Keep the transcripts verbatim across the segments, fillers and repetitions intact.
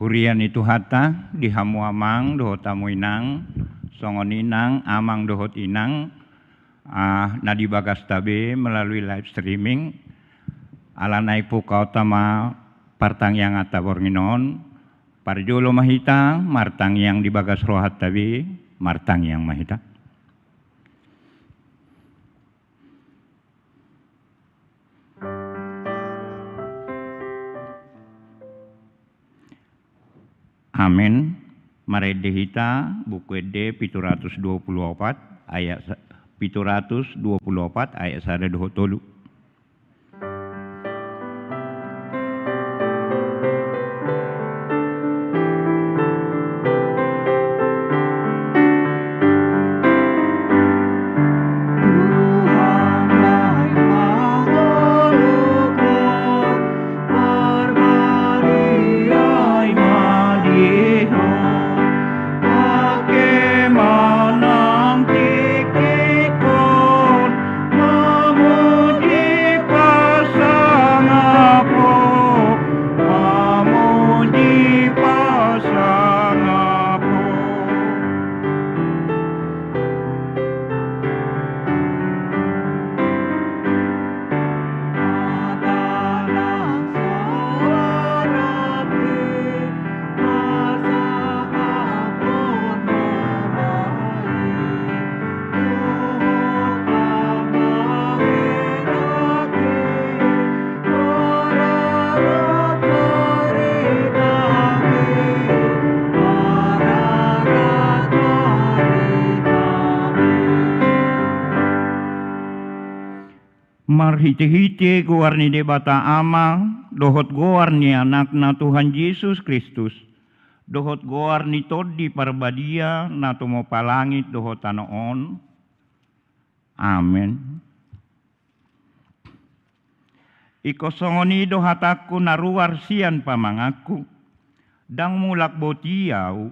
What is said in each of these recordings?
Huria ni Tuhanta, di hamu amang dohot hamu inang, songon i nang amang dohot inang, ah, na di bagasta be melalui live streaming, ala naeng pungkaonta ma partangianganta borngin on, parjolo ma hita martangiang di bagas rohanta be, martangiang ma hita. Amen. Marende hita Buku Ende pitu ratus dua pulu opat ayat sa-, pitu ratus dua pulu opat ayat sada dohot tolu. Marhitehite goar ni Debata Ama, dohot goar ni Anakna Tuhan Jesus Kristus, dohot goar ni Tondi Parbadia na tumompa langit dohot tano on. Amen. Ingkon songon i do hatangku na ruar sian pamanganku. Ndang mulak boti ahu,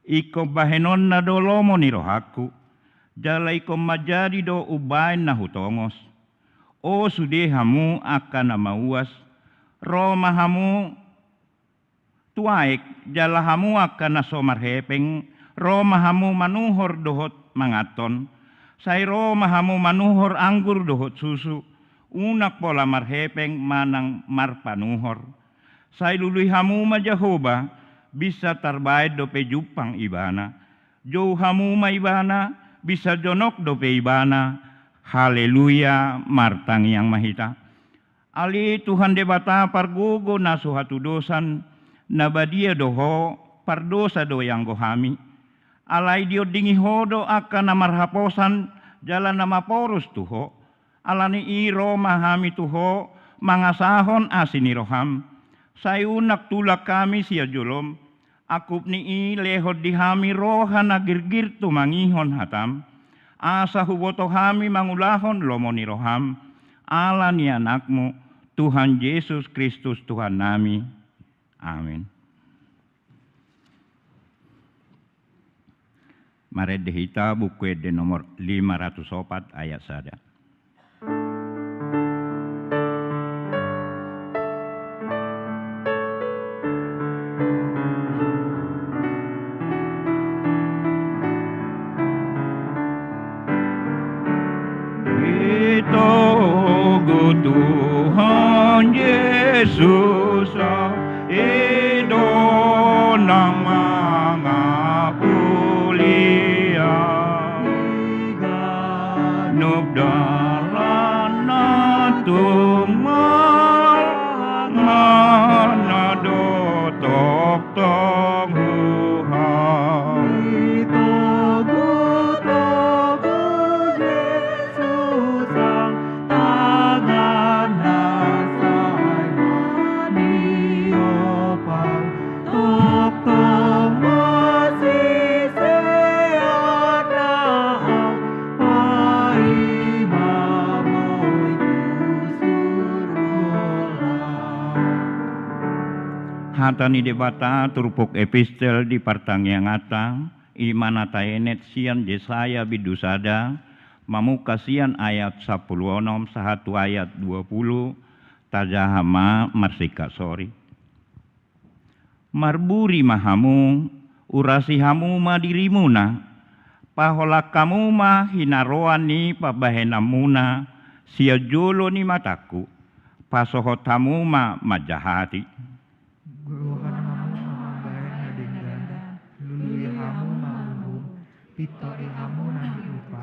ingkon bahenonna do lomo ni rohangku. Jala ingkon manjadi do umbahen na hutongos. O sude hamu angka na mauas, ro ma hamu tu aek, jala hamu angka na so marhepeng, ro ma hamu manuhor dohot manganhon. Sai ro ma hamu manuhor anggur dohot susu, unang pola marhepeng manang marpanuhor. Sai lului hamu ma Jahowa, binsar tarbahen dope jumpang Ibana. Jou hamu ma Ibana, binsar jonok dope Ibana. Haleluya, martangiang ma hita. Ale Tuhan Debata pargogo na so hatudosan, na badia do Ho, pardosa do ianggo hami. Alai diondingi Ho do angka na marhaposan, jala na maporus tu Ho. Ala ni i ro ma hami tu Ho, mangasahon asi ni roham. Sai unang tulang hami sian jolom, angkup ni i lehon di hami roha na girgir tumangihon hatam, asa huboto hami mangulahon lomo ni roham, ala ni Anakmu, Tuhan Jesus Kristus Tuhannami. Amen. Marende hita Buku Ende nomor lima ratus opat ayat sada. Itogu Tuhan Jesus, i do nang mangapulia. Ganup dalanna tung mangan na do tongtong huhau. Itogu-togu Jesus, tanganna sai maniop au. Tongtong ma siseanna au, paima boi tu surgo. Hata ni Debata turpuk epistel di partangianganta, i ma na taenet sian Jesaya bindu sada, mamungka sian ayat sampulu onom sahat tu ayat dua pulu, tajaha ma marsingkat sori. Marburi ma hamu, urasi hamu ma dirimuna, paholang hamu ma hinaroan ni pambahenanmuna sian jolo ni matangku, pasohot hamu ma manjahati. Gorohan hamu ma mambahen na denggan, lului hamu ma uhum, pintori hamu na hirupa,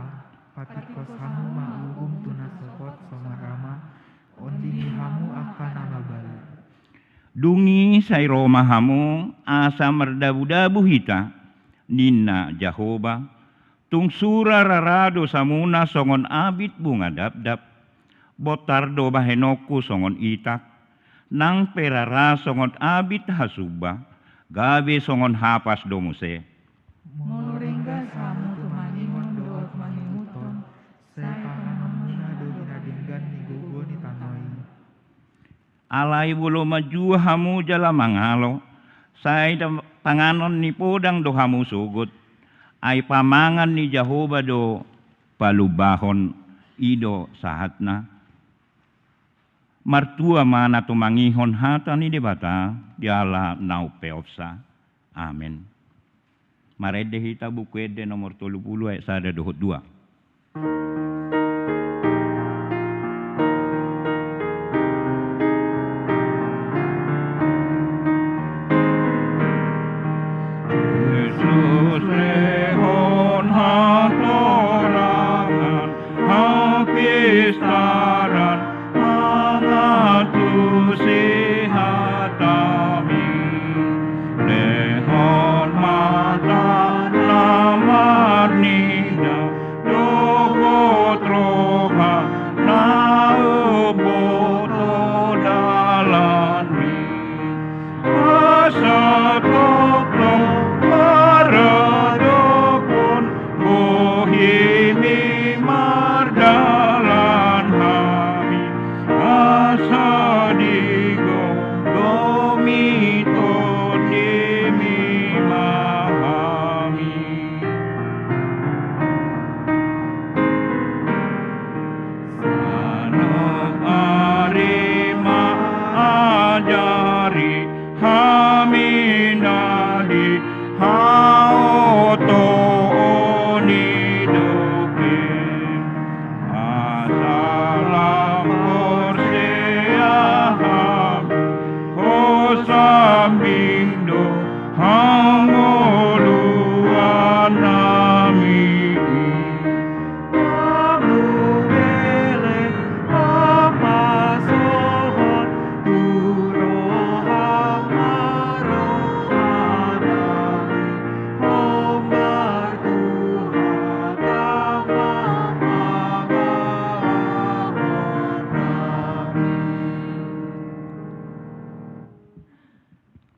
patingkos hamu ma uhum tu na sopot so marama, ondingi hamu angka na mabalu. Dung i sai ro ma hamu asa mardabudabu hita, ninna Jahowa, tung sura rara dosamuna songon abit bunga dapdap, bontar do bahenonku songon itak, nang pe rara songon abit hasumba, gabe songon hapas do muse. Molo ringgas hamu tumangihon dohot mangihuthon, sai panganonmuna do na denggan ni gogo ni tano i. Alai molo manjua hamu jala mangalo, sai da-, panganon ni podang do hamu sogot, ai pamangan ni Jahowa do palumbahon, i do sahatna. Martua ma na tumangihon hata ni Debata, jala na umpeopsa. Amen. Marende hita Buku Ende nomor tolu pulu ayat sada dohot dua. Jesus lehon hatorangan, hapistaran, mangantusi hata mi. Lehon mata na marnida, dohot roha na umboto dalan mi. Asa tongtong maradophon bohimi mardalan hami, asa digomgomi tondimi ma hami. Sanap ari ma ajari hami na di haotoon i dope. Asa lam porsea hami, hosambing do hangoluan nami. Hamu belek hapasohot tu roham ma roha nami, hombar tu hata ma pangalahon nami.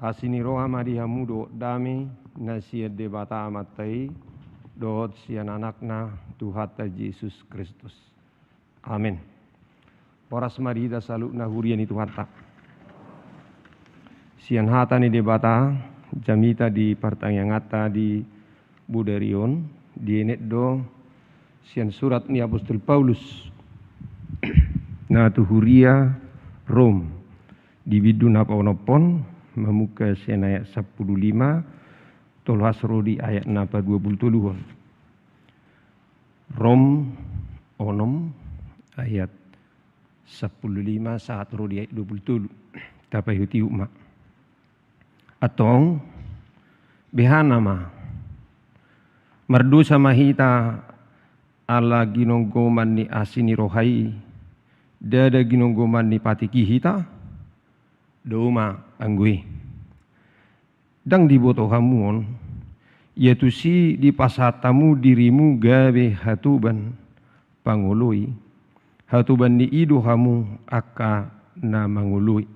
Asi ni roha ma di hamu dohot dame na sian Debata Amanta i dohot sian Anakna Tuhanta Jesus Kristus. Amen. Horas ma di hita saluhutna huria ni Tuhanta. Sian hata ni Debata jamita di partangianganta di bodari on, dienet do sian surat ni apostel Paulus na tu huria Rom, di bindu na paonomhon, mamungka sian ayat sampulu lima, tolhas ro di ayat na paduapulutoluhon. Rom onom ayat sampulu lima sahat ro di ayat duapulutolu. Tapaihutihut ma. Antong, behana ma. Mardosa ma hita ala ginonggoman ni asi ni roha i, ndada ginonggoman ni patik i hita? Dao ma anggo i. Ndang diboto hamu on, ia tusi dipasahat hamu dirimu gabe hatoban pangoloi, hatoban ni i do hamu angka na mangoloi,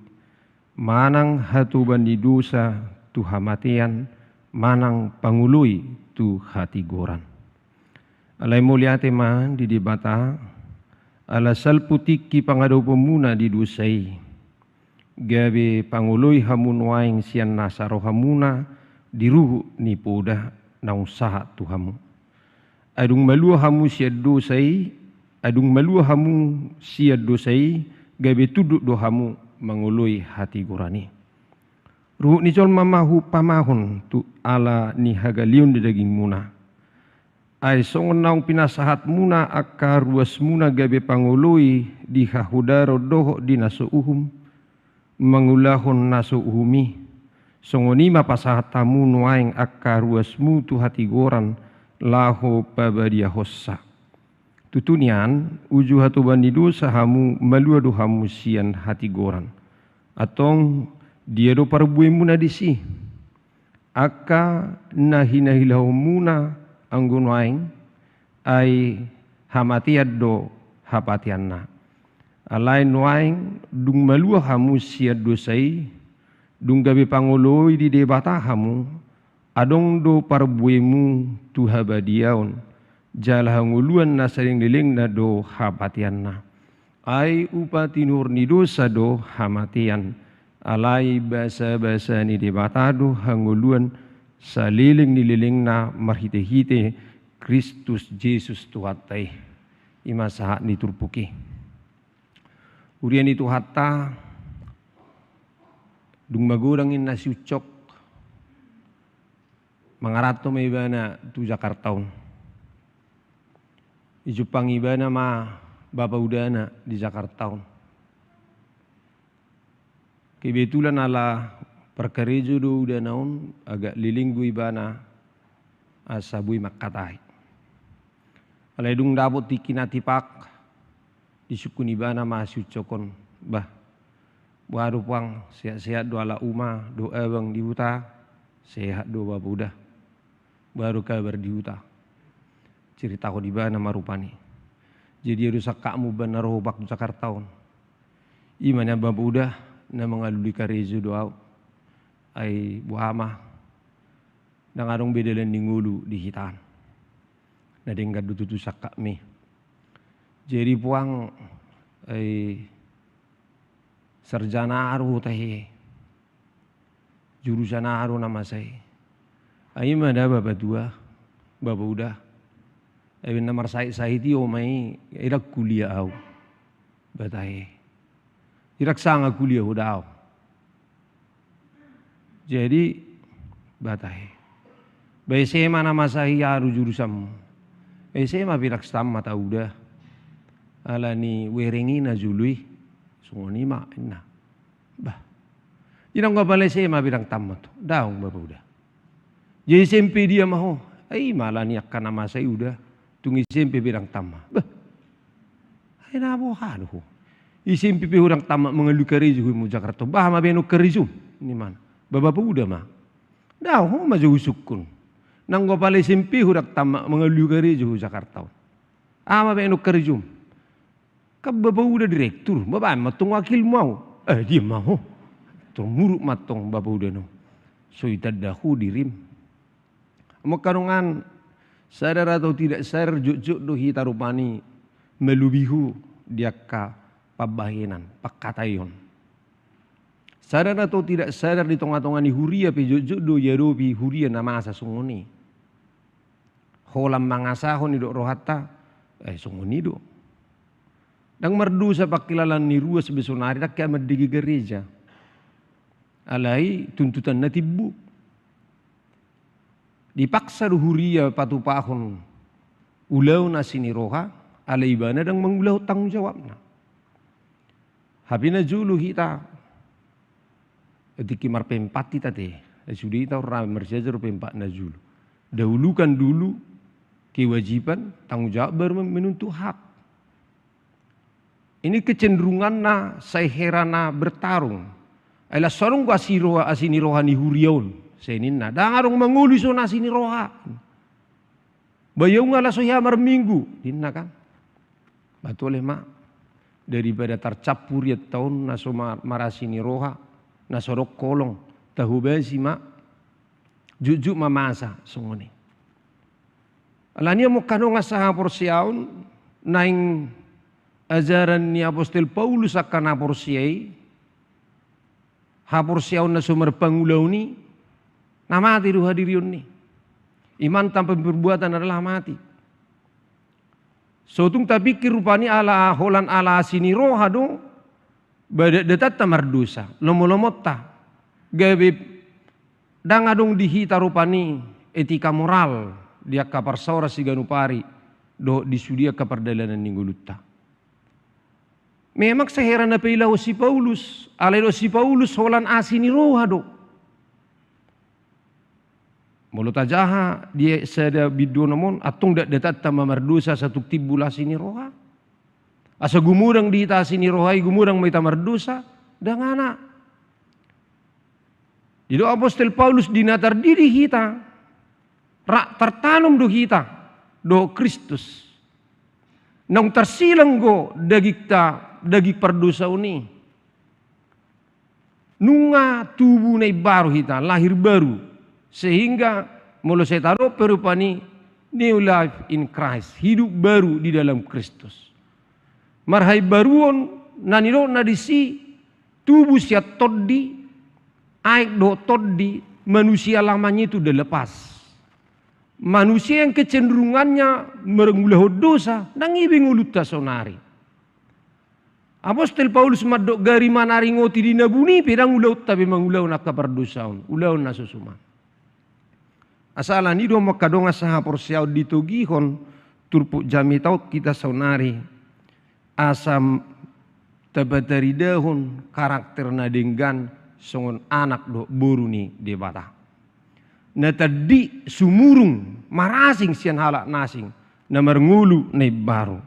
manang hatoban ni dosa tu hamatean, manang pangoloi tu hatigoran. Alai mauliate ma di Debata, ala salpu tingki pangadoponmuna di dosa i, gabe pangoloi hamu nuaeng sian nasa rohamuna di ruhut ni poda naung sahat tu hamu. Adung malua hamu sian dosa i, adung malua hamu sian dosa i, gabe tunduk do hamu mangoloi hatigoran i. Ruhut ni jolma ma hupahamahon tu ala ni hagaleon ni dagingmuna. Ai songon naung pinasahatmuna angka ruasmuna gabe pangoloi di hahodaron dohot di na so uhum, mangulahon na so uhum i, songon i ma pasahat hamu nuaeng angka ruasmu tu hatigoran laho pabadiahonsa. Tutu nian, uju hatoban ni dosa hamu, malua do hamu sian hatigoran. Antong, dia do parbuemuna disi? Angka na hinahilahonmuna anggo nuaeng, ai hamatean do hapateanna. Alai nuaeng dung malua hamu sian dosa i, dung gabe pangoloi di Debata hamu, adong do parbuemu tu habadiaon, jala hangoluan na saleleng-lelengna do hapateanna. Ai upa tinuhor ni dosa do hamatean, alai basabasa ni Debata do hangoluan saleleng ni lelengna marhitehite Kristus Jesus Tuhanta i. I ma sahat ni turpuk i. Huria ni Tuhanta, dung magodang inna si Ucok, mangaranto ma ibana tu Jakarta on. Ijumpang ibana ma bapa udana di Jakarta on. Kebetulan ala parkarejo do udana on, agak leleng do ibana asa boi mangkatai. Alai dung dapot tingki na tipak, disungkun ibana ma si Ucok on, "Bah, boha do puang, sehat-sehat do ala uma dohot abang di huta?" "Sehat do, bapa uda." "Boha do kabar di huta?" Ceritahon ibana ma rupani. "Jadi ia do sangkapmu umbahen na ro ho, Pak, tu Jakarta on?" "I ma nian, bapa uda, na mangalului karejo do au. Ai boha ma, ndang adong be dalan ni ngolu di hita an. Na denggan do tutu sangkapmi. Jadi puang, ai sarjana aha do ho tahe? Jurusan aha do na masa i?" "Ai i ma da, bapa tua, bapa uda. Ai baen na marsahit-sahit i oma i, ai ndang kuliah au, ba tahe. Ai ndang sanga kuliah ho da au. Jadi, ba tahe. Ba S M A na masa i aha do jurusanmu?" "S M A pe ndang tamat au da. Ala ni wereng i na jolo i." "Songon i ma," ninna. "Bah, jadi nanggo apala S M A pe ndang tamat ho?" "Daong, bapa uda." "Jadi S M P dia ma ho?" "Ai i ma ala ni angka na masa i uda, tung S M P pe ndang tamat." "Bah, ai na boha do ho? S M P pe ho ndang tamat, mangalului karejo ho i ma tu Jakarta on. Boha ma baenon karejom?" Ninna. "Ba bapa uda ma." "Daong, ho ma jo husungkun. Nanggo apala S M P ho ndang tamat, mangalului karejo ho tu Jakarta on, aha ma baenon karejom? Kan bapa uda direktur, ba baen ma antong wakilmu au." "Eh, diam ma ho. Tor muruk ma antong, bapa uda, no so ditanda ho dirim." Amang, angka dongan, sadar atau tidak sadar, jotjot do hita rupani malubihu di angka pambahenan, pangkataion. Sadar atau tidak sadar, di tonga-tonga ni huria pe jotjot do diadopi huria na masa songon i. Holan mangasahon, didok rohanta, eh, songon i do. Ndang mardosa pangkilalaan ni ruas be sonari, ndang hea mandege gareja. Alai tuntutanna timbo. Dipaksa do huria patupahon ulaon asi ni roha, alai ibana ndang mangulahon tanggung jawabna. Hape na jolo hita, tingki marpempat hita te, sude hita on rame marsiajar do pempat na jolo. Dahulukan dulu kewajiban, tanggung jawab, baru men-, menuntut hak. Ini kecenderunganna sai hera na bertarung. Ai laos so adong do asi roha, asi ni roha ni huria on, sai ninna, "Ndang adong mangolu dison asi ni roha. Ba ia nunga laos so hea marminggu," ninna kan. Ba tole ma, daripada tarcampur ia taon na so ma-, marasi ni roha, na so adong holong, tahobasi ma, jotjot ma masa songon i. Alani i, amang, angka dongan sahaporseaon, naeng ajaran ni apostel Paulus angka na porsea i, haporseaon na so marpangulaon i, na mate do hadirion i. Iman tanpa perbuatan adalah mati. So tung tapingkir rupani ala, holan ala asi ni roha do, ba da-, datanta mardosa, lomo-lomonta. Gabe ndang adong di hita rupani etika moral di angka parsaoran siganup ari dohot di sude angka pardalanan ni ngolunta. Memang sai hera na pailahon si Paulus, alai do si Paulus holan asi ni roha do. Molo tajaha di sada bindu onom on, antong dakdatanta ma mardosa asa tung timbul asi ni roha. Asa gumodang di hita asi ni roha i, gumodang ma hita mardosa, ndang ana. Didok apostel Paulus, di na tardidi hita, rap tartanom do hita dohot Kristus. Naung tarsilang do dagingta, daging pardosaon i. Nunga tubu na imbaru hita, lahir baru. Sehingga molo sai tadok pe rupani new life in Christ, hidup baru di dalam Kristus. Marhaimbaruon na nidokna disi, tubu sian tondi, aek dohot tondi, manusia lamanya itu udah lepas. Manusia yang kecenderungannya mangulahon dosa, ndang i be ngolunta saonari. Apostel Paulus mandok gari manaringoti di na buni pe ndang ulaonta be mangulahon angka pardosaon, ulaon na so suman. Asa ala ni i do hamu angka dongan sahaporseaon, ditogihon turpuk jamita on hita saonari, asa m-, tapataridahon karakter na denggan songon anak dohot boru ni Debata. Na tandi sumurung marasing sian halak na asing, na marngolu na imbaru.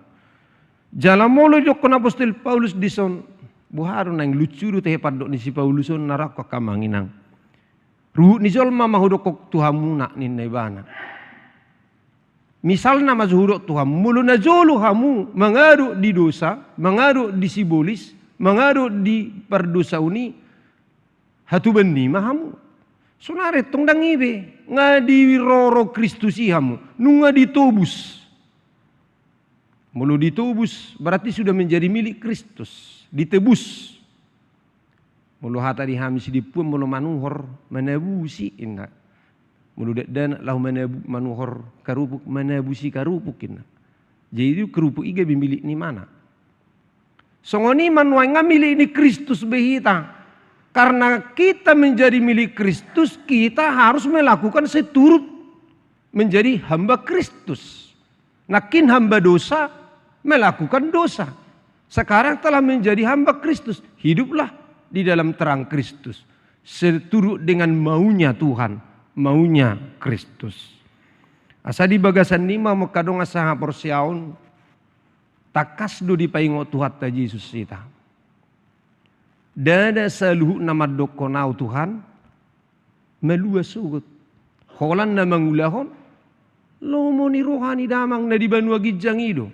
Jala molo didokkon apostel Paulus dison, boha do naeng lucu do tahe pandok ni si Paulus on, na rap angka amang inang. Ruhut ni jolma ma hudokkon tu hamu, ninna ibana. Misalna ma jo hudok tu hamu, molo najolo hamu mangadok di dosa, mangadok di sibolis, mangadok di pardosaon i, hatuban ni ma hamu. Saonari antong ndang i be, nga diroro Kristus i hamu, nunga ditobus. Molo ditobus, berarti sudah menjadi milik Kristus, ditebus. Molo hata di hami sidempuan, molo manuhor, manabusi, inna. Molo dakdanak laho manabu-, manuhor karupuk, manabusi karupuk, inna. Jadi karupuk i gabe milik ni imana. Songon i ma nuaeng, nga milik ni Kristus be hita. Karena kita menjadi milik Kristus, kita harus melakukan seturut menjadi hamba Kristus. Nangkin hamba dosa, melakukan dosa. Sekarang telah menjadi hamba Kristus, hiduplah di dalam terang Kristus, seturut dengan maunya Tuhan, maunya Kristus. Asa di bagasan i ma hamu angka dongan sahaporseaon, tangkas do dipaingot Tuhanta Jesus hita. Ndada saluhutna mandokkon Ahu Tuhan, malua sogot. Holan na mangulahon lomo ni roha ni Damang na di banua ginjang i do.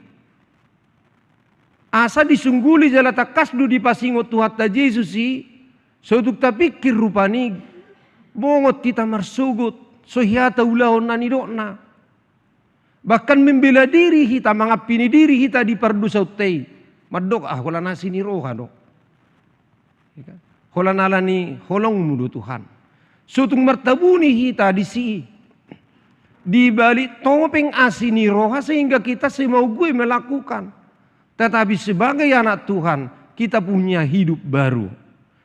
Asa disungguli jala tangkas do dipasingot Tuhanta Jesus i, so tung tapingkir rupani, bongot hita marsogot, so hea taulahon na nidokna. Bahkan membela diri hita, mangampini diri hita di pardosaonta i. Mandok, ah, holan asi ni roha do. Ya kan? Holan ala ni holongmu do Tuhan. So tung martabuni hita disi, di balik topeng asi ni roha, sehingga kita semau gue melakukan. Tetapi sebagai anak Tuhan, kita punya hidup baru,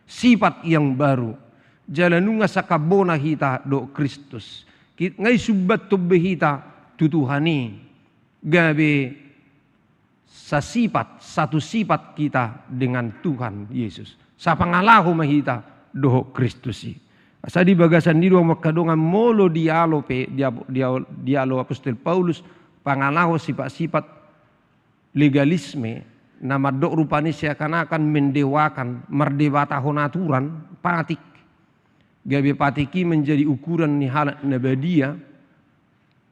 sifat yang baru. Jala nunga sangkambona hita dohot Kristus. Ki-, nga isumbathon be hita tu Tuhan i. Gabe sasifat, satu sifat kita dengan Tuhan Yesus. Sapangalaho ma hita dohot Kristus i. Asa di bagasan i do hamu angka dongan, molo dialo pe, dia-, dia-, dialo apostel Paulus, pangalaho sifat-sifat legalisme, na mandok rupani seakan-akan mendewakan, mardebatahon aturan, patik. Gabe patik i menjadi ukuran ni halak na badia,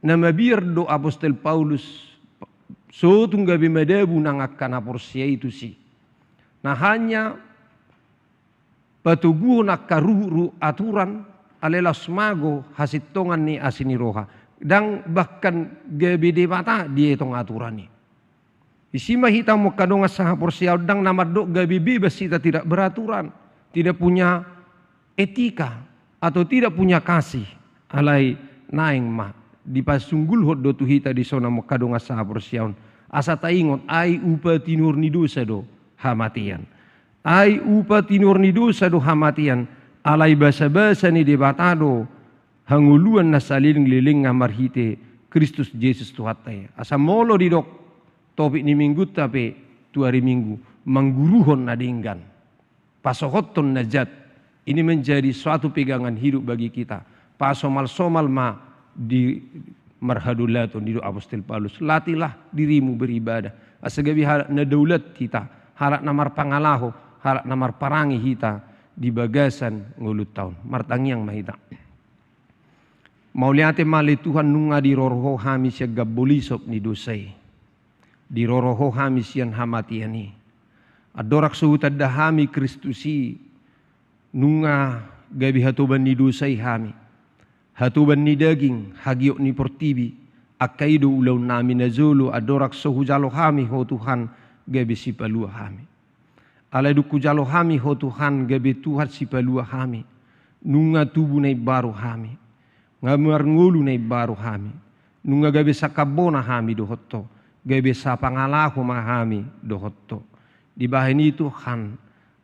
na mabiar do apostel Paulus, so tung gabe madabu nang angka na porsea i tusi. Na hanya patoguhon angka ruhut-ruhut aturan, alai laos mago hasintongan ni asi ni roha. Ndang bahkan gabe Debata dietong aturan i. Disi ma hita hamu angka dongan sahaporseaon, ndang na mandok gabe bebas hita tidak beraturan, tidak punya etika, atau tidak punya kasih. Alai naeng ma dipasunggulhon do tu hita dison hamu angka dongan sahaporseaon. Asa taingot, ai upa tinuhor ni dosa do hamatean. Ai upa tinuhor ni dosa do hamatean, Alai basabasa ni Debata do hangoluan na saleleng-lelengna marhite Kristus Jesus Tuhanta i. Asa molo didok topik ni minggunta pe tu ari Minggu, mangguruhon na denggan, pasohothon na jat, ini menjadi suatu pegangan hidup bagi kita. Pasomal-somal ma di marhadolaton, didok apostel Paulus, latihlah dirimu beribadah. Asa gabe halak na daulat hita, halak na marpangalaho, halak na marparange hita di bagasan ngolunta on. Martangiang ma hita. Mauliate ma ale Tuhan, nunga diroro Ho hami sian gambolisop ni dosa i. Diroro Ho hami sian hamatean i. Andorang so hutanda hami Kristus i, nunga gabe hatoban ni dosa i hami, hatoban ni daging, hagiot ni portibi. Angka i do ulaonnami najolo, andorang so hujalo hami Ho Tuhan, gabe sipalua hami. Alai dung hujalo hami Ho Tuhan, gabe Tuhan sipalua hami, nunga tubu na imbaru hami, nunga marngolu na imbaru hami, nunga gabe sangkambona hami dohot Ho, gabe sapangalaho ma hami dohot Ho. Dibahen i Tuhan,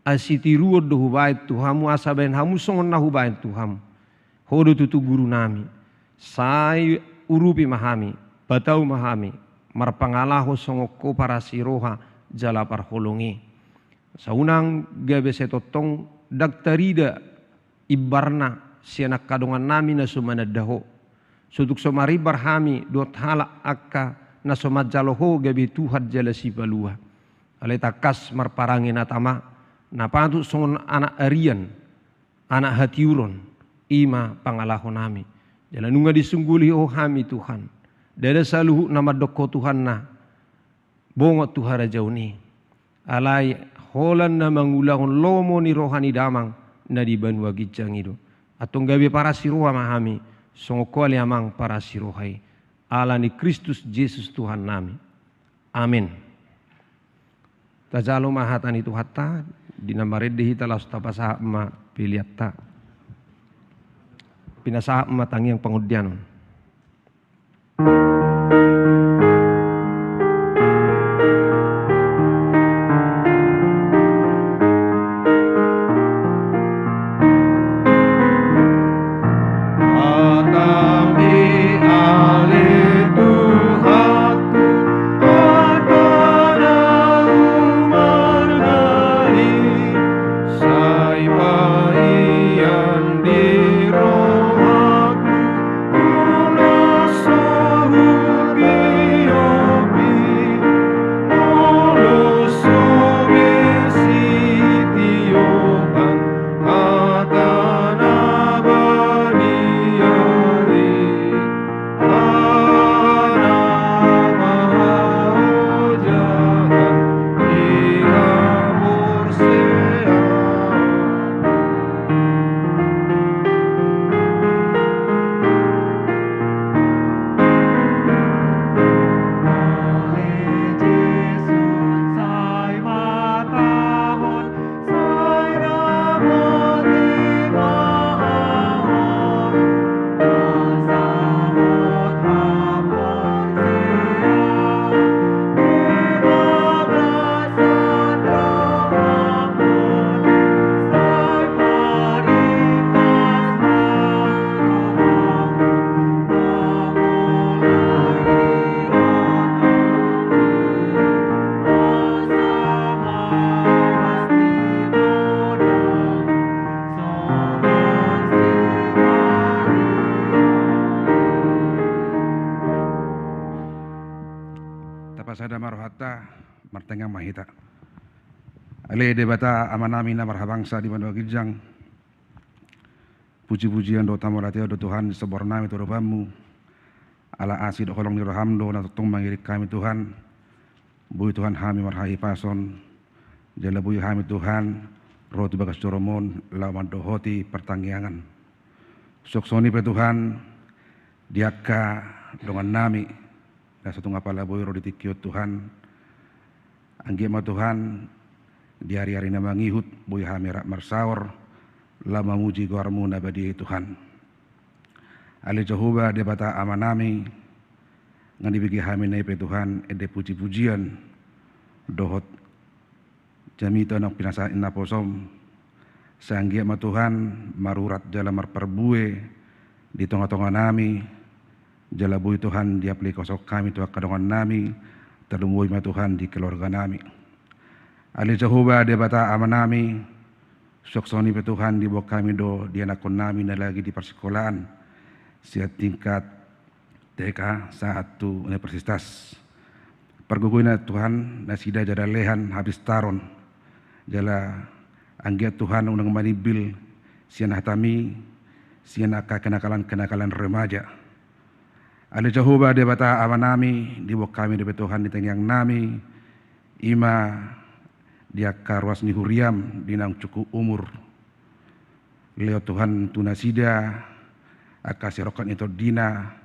asi tiruon do hubahen tu hamu, asa bahen hamu songon na hubahen tu hamu. Ho do tutu gurunami. Sai urupi ma hami, patau ma hami, marpangalaho songon Ho parasiroha jala parholong i. Asa unang gabe sai tongtong ndang tarida imbarna sian angka dongannami na so mananda Ho. So tung so marimbar hami dohot halak angka na so manjalo Ho gabe Tuhan jala sipalua. Alai tangkas marparange na tama, na patut songon anak arian, anak hatiuron, i ma pangalahonami. Jala nunga disungguli Ho hami Tuhan. Ndada saluhut na mandok Ho Tuhanna bongot tu harajaon i. Alai holan na mangulahon lomo ni roha ni Damang na di banua ginjang i do. Antong gabe parasiroha ma hami, songon Ho ale Amang parasiroha i. Ala ni Kristus Jesus Tuhannami. Amen. Tajalo ma hata ni Tuhanta, di na marende hita laos tapasahat ma peleanta. Pinasahat ma tangiang pangondianon. Tapasada ma rohanta, martangiang ma hita. Ale Debata Amanami na marhabangsa di banua ginjang, puji-pujian dohot hamauliateon do Tuhan di somba nami tu adopanMu. Ala asi dohot holong ni rohaM do na tongtong mangiring hami Tuhan. Boi Tuhan hami marhahipason, jala boi hami Tuhan ro tu bagas joroMon laho mandohoti partangiangan. Suang songon i pe Tuhan, di angka dongannami na so tung apala boi ro di tingki on Tuhan, anggiat ma Tuhan di ari-ari na mangihut boi hami rap marsaor laho mamuji goarMu na badia i Tuhan. Ale Jahowa Debata Amanami, nunga dibege hami nai pe Tuhan ende puji-pujian dohot jamita naung pinasahat ni naposoM. Sai anggiat ma Tuhan marurat jala marparbue di tonga-tonga nami, jala boi Tuhan diaplikoshon hami tu angka dongan nami, tarlumobi ma Tuhan di keluarga nami. Ale Jahowa Debata Ama nami, suang songon i pe Tuhan diboan hami do di anakkon nami na lagi di parsikolaan sian tingkat T K sahat tu universitas. Pargogoi na Tuhan nasida jala lehan hapistaron. Jala anggiat Tuhan unang manimbil sian hatami, sian angka kenakalan-kenakalan remaja. Ale Jahowa Debata Ama nami, diboan hami dope Tuhan di tangiang nami, i ma di angka ruas ni huriam di naung cukup umur. Lehon Tuhan tu nasida angka sirongkap ni tondina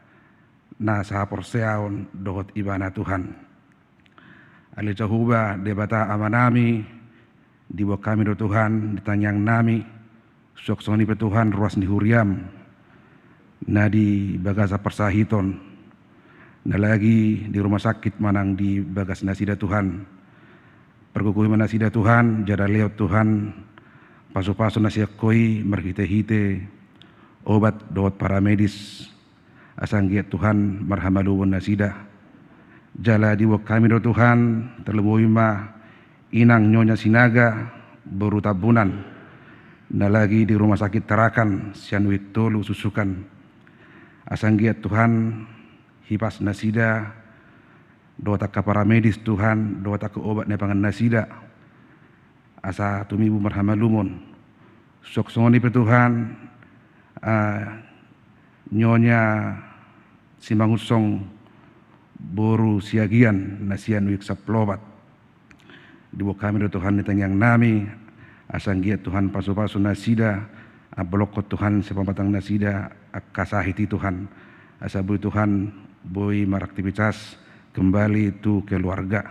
na sahaporseaon dohot Ibana Tuhan. Ale Jahowa Debata Ama nami, diboan hami do Tuhan di tangiang nami, suang songon i pe Tuhan ruas ni huriam na di bagasan parsahiton, na lagi di rumah sakit manang di bagas nasida Tuhan. Pargogoi ma nasida Tuhan, jala lehon Tuhan pasu-pasu na sian Ho i marhite-hite obat dohot paramedis. Asa anggiat Tuhan marhamalumon nasida. Jala diboan hami do Tuhan, tarlumobi ma inang Nyonya Sinaga boru Tambunan, na lagi di rumah sakit Tarakan sian wik tolu susukan. Asa anggiat Tuhan hipas nasida dohot angka paramedis Tuhan, dohot angka obat na dipangan nasida, asa tumibu marhamalumon. Suang songon i pe Tuhan, ah, Nyonya Simangunsong boru Siagian na sian wik sampulu opat. Diboan hami do Tuhan di tangiang nami, asa anggiat Tuhan pasu-pasu nasida, ambolonghon Tuhan sian pamatang nasida angka sahit i Tuhan, asa boi Tuhan boi maraktivitas kembali tu keluarga.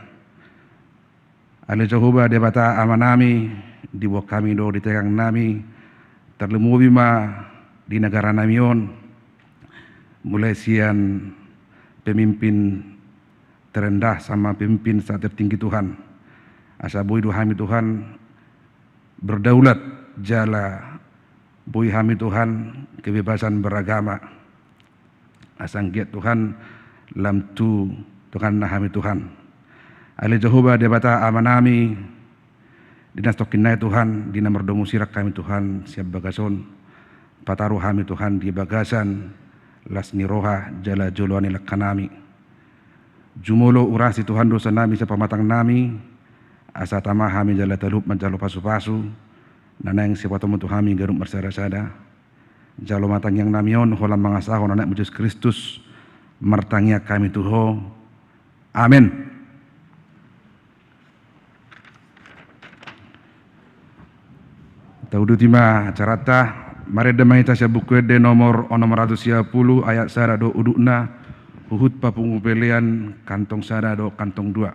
Ale Jahowa Debata Ama nami, diboan hami do di tangiang nami, tarlumobi ma di negara nami on, mulai sian pemimpin terendah sama pemimpin satertinggi Tuhan. Asa boi do hami Tuhan berdaulat jala boi hami Tuhan kebebasan beragama. Asa anggiat Tuhan lam tu donganna hami Tuhan. Ale Jahowa Debata Ama nami, di na satongkin nai Tuhan, di na mardomu sirang hami Tuhan sian bagas on, pataru hami Tuhan di bagasan las ni roha jala joloan ni langka nami. Jumolo urasi Tuhan dosa nami sian pamatang nami, asa tama hami jala talup manjalo pasu-pasu na naeng sipatupaonmu tu hami ganup marsada-sada. Jalo ma tangiang nami on holan mangasahon Anakmu Jesus Kristus, martangiang hami tu Ho. Amen. Tauduti ma acaranta, marende ma hita sian Buku Ende nomor onom ratus sia pulu ayat sada dohot udutna, huhut papungu pelean kantong sada dohot kantong dua.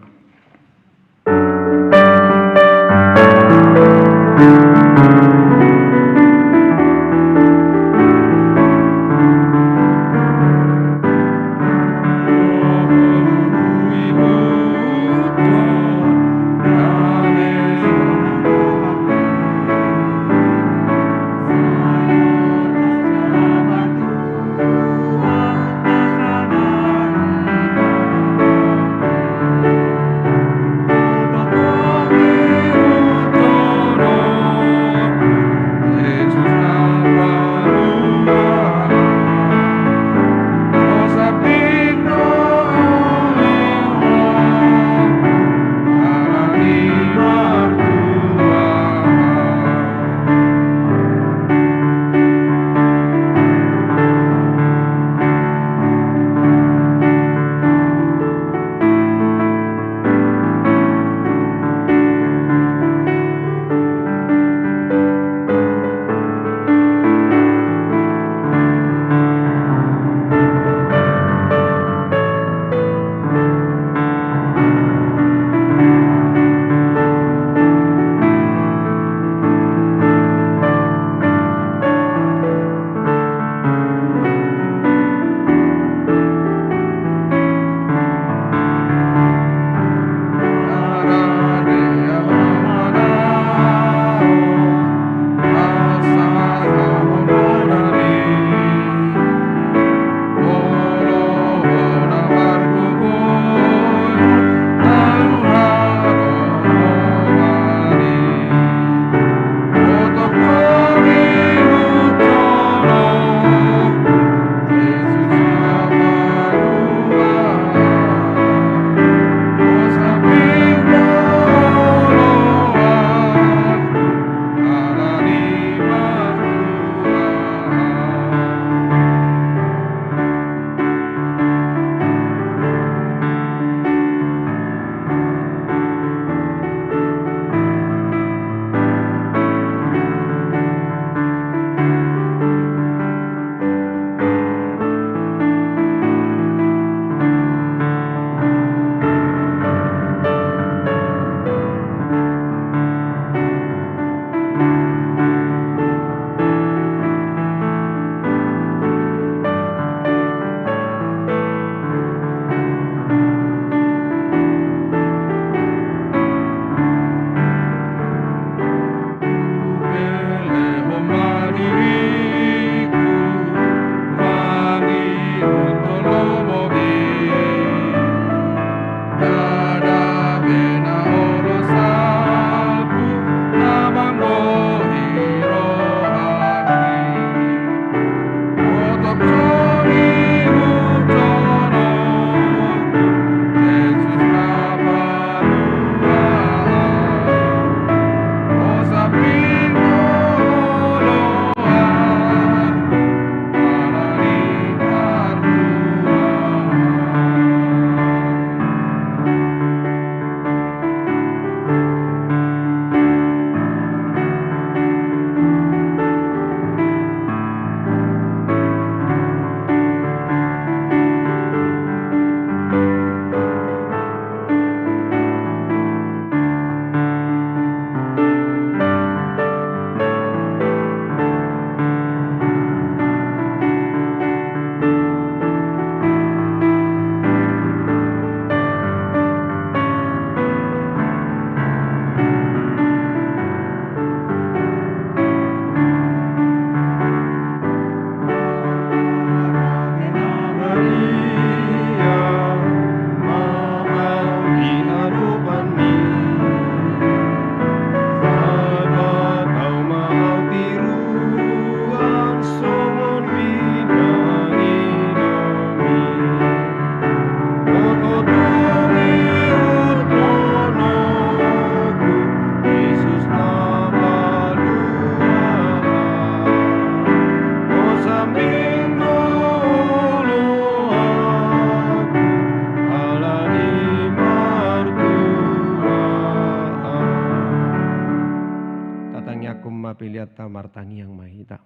Peleanta, martangiang ma hita.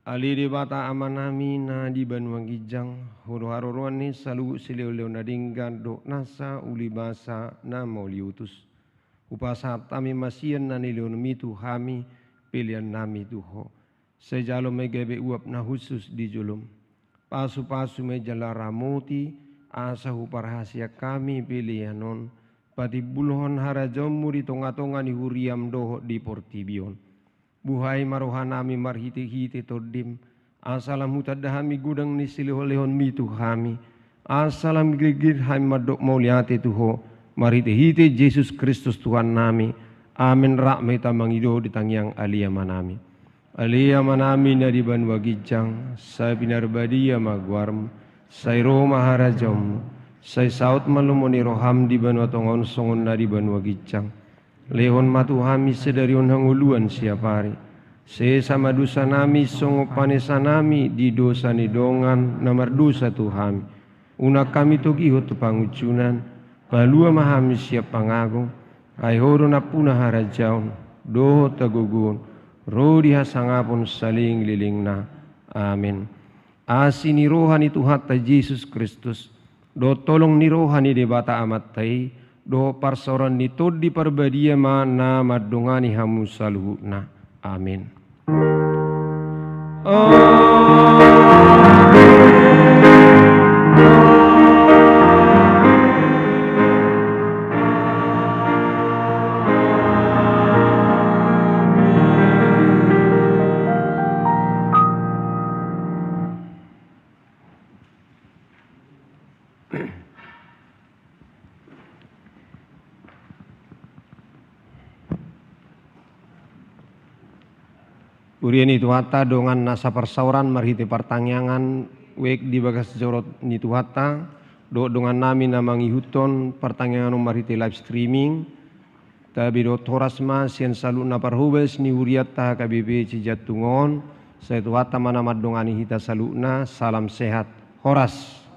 Ale Debata Amanami na di banua ginjang, Ho do haroroan ni saluhut silehonlehon na denggan dohot nasa ulibasa na mauliutus. Hupasahat hami ma sian na nilehonMi tu hami peleannami tu Ho. Sai jalo ma i gabe uap na hushus di joloM. Pasupasu ma i jala ramoti, asa huparhaseang hami pelean on patimbulhon harajaonMu di tongatonga ni huriaM dohot di portibi on. Buhai ma rohanami marhitehite TondiM, asa lam hutanda hami godang ni silehonlehonMi tu hami, asa lam girgir hami mandok mauliate tu Ho, marhitehite Jesus Kristus Tuhannami. Amen. Rap ma hita mangido di tangiang Ale Amanami. Ale Amanami na di banua ginjang, sai pinarbadia ma goarMu, sai ro ma harajaonMu, sai saut ma lomo ni rohaM di banua tonga on songon na di banua ginjang. Lehon ma tu hami sadari on hangoluan siapari. Sesa ma dosanami songon panesanami di dosa ni dongan na mardosa tu hami. Unang hami togihon tu pangunjunan, palua ma hami sian pangago, ai Ho do nampuna harajaon, dohot hagogoon, ro di hasangapon salelenglelengna. Amen. Asi ni roha ni Tuhanta Jesus Kristus, dohot holong ni roha ni Debata Amanta i, dohot parsaoran ni Tondi Parbadia ma na mandongani hamu saluhutna. Amen. Huria ni Tuhanta, dongan na saparsaoran, marhite partangiangan, baik di bagas joro ni Tuhanta, dohot dongannami na mangihuthon partangiangan on marhite live streaming, tabe dohot horas ma sian saluhutna parhobas ni hurianta H K B P Cijantung on, sai Tuhanta ma na mandongani hita saluhutna, salam sehat, horas.